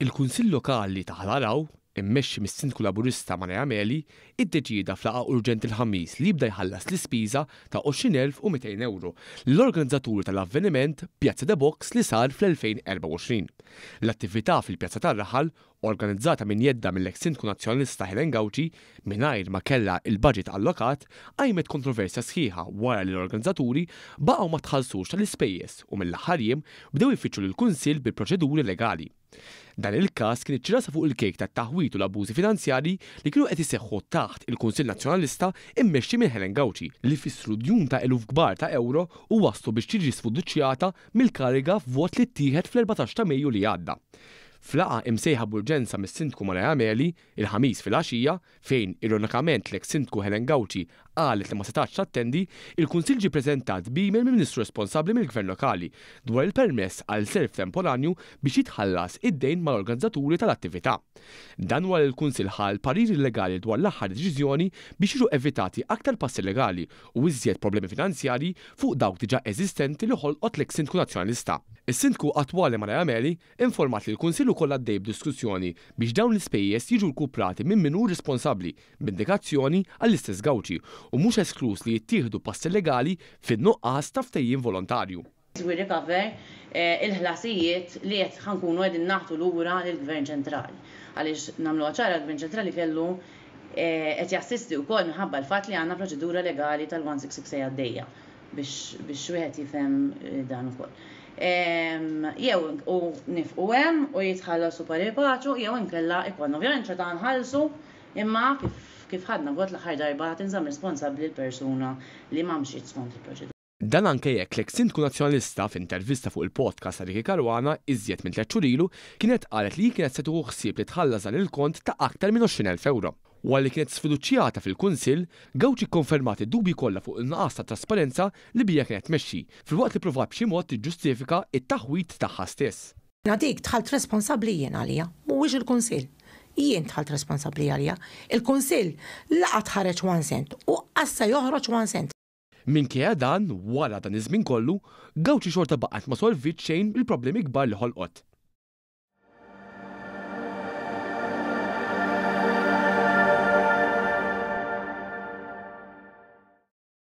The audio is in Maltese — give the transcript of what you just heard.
Il-Kunsill Lokali ta' Ħal Għargħur, immexxi mis-Sindku Laburista Maria Meli, iddeċieda f'laqgħa urġenti l-Ħamis li jibda jħallas l-ispiża ta' 20,200 ewro lill-organizzaturi tal-avveniment Piazza The Box li sar fl-2024. L-attività fil-pjazza tar-raħal, organizzata minn jeddha mill-eks Sindku Nazzjonalista Helen Gauci, mingħajr ma kellha il-baġit allokat, qajmet kontroversja sħiħa wara li l-organizzaturi baqgħu ma tħallsux tal-ispejjeż u mill-aħħar jiem bdew ifittxu lill-Kunsill bi proċeduri legali. Dan il-każ kien iċ-ċirasa fuq il-kejk tat-taħwid u l-abbużi finanzjarji li kienu qed iseħħu taħt il-Kunsill Nazzjonalista mmexxi minn Helen Gauci, li fissru djun ta' eluf kbar ta' ewro u wasslu biex tiġi sfuduċjata mill-kariga f'vot li ttieħed fl-14 ta' Mejju li għadda. F'laqgħa imsejħa b'urġenza mis-Sindku Maria Meli, il-Ħamis filgħaxija, fejn ironikament l-eks Sindku Helen Gauci qalet li ma setgħatx tattendi, il-Kunsill ġie ppreżentat b'email mill-Ministru responsabbli mill-Gvern Lokali dwar il-permess għal self temporanju biex jitħallas id-dejn mal-organizzaturi tal-attività. Dan wara li l-Kunsill ħa l-pariri legali dwar l-aħħar deċiżjoni biex jiġu evitati aktar passi legali u iżjed problemi finanzjarji fuq dawk diġà eżistenti li ħolqot l-eks Sindku Nazzjonalista. Is-Sindku attwali Maria Meli informat li l-Kunsill ukoll għaddej b'diskussjoni biex dawn l-ispejjeż jiġu rkuprati minn min hu responsabbli, b'indikazzjoni għall-istess Gauci, u mhux eskluż li jittieħdu passi legali fin-nuqqas ta' ftehim volontarju. We recover il-ħlasijiet li qed ħa nkunu qegħdin nagħtu lura lill-Gvern Ċentrali. Għaliex nagħmluha ċara l-Gvern Ċentrali kellu qed jassisti wkoll minħabba l-fatt li għandna proċedura legali tal-166A għaddejja. Biex biex wieħed jifhem dan ukoll. Jew u nifqu hemm u jitħallsu pari paċu jew inkella ikollna ovvjament xorta nħallsu imma kif kif ħadna vot l-aħħar darba tinżamm responsabbli l-persuna li ma mxietx skont il-proċedura. Dan anke jekk l-eks Sindku Nazzjonalista f'intervista fuq il-podcast ta' Ricky Caruana iżjed minn tlett xhur ilu kienet qalet li hi kienet se tieħu ħsieb li tħallas dan il-kont ta' aktar minn 20,000 ewro. Wara li kienet sfiduċjata fil-Kunsill, Gauci kkonfermat id-dubji kollha fuq in-nuqqas ta' trasparenza li biha kienet tmexxi, filwaqt li ppruvat b'xi mod tiġġustifika t-taħwid tagħha stess. Jiena dik dħalt responsabbli jien għaliha, mhuwiex il-Kunsill. Jien dħalt responsabbli għaliha. Il-Kunsill la qatt ħareġ one cent u qas se joħroġ one cent. Minkejja dan, wara dan iż-żmien kollu, Gauci xorta baqgħet ma solviet xejn mill-problemi kbar li ħolqot.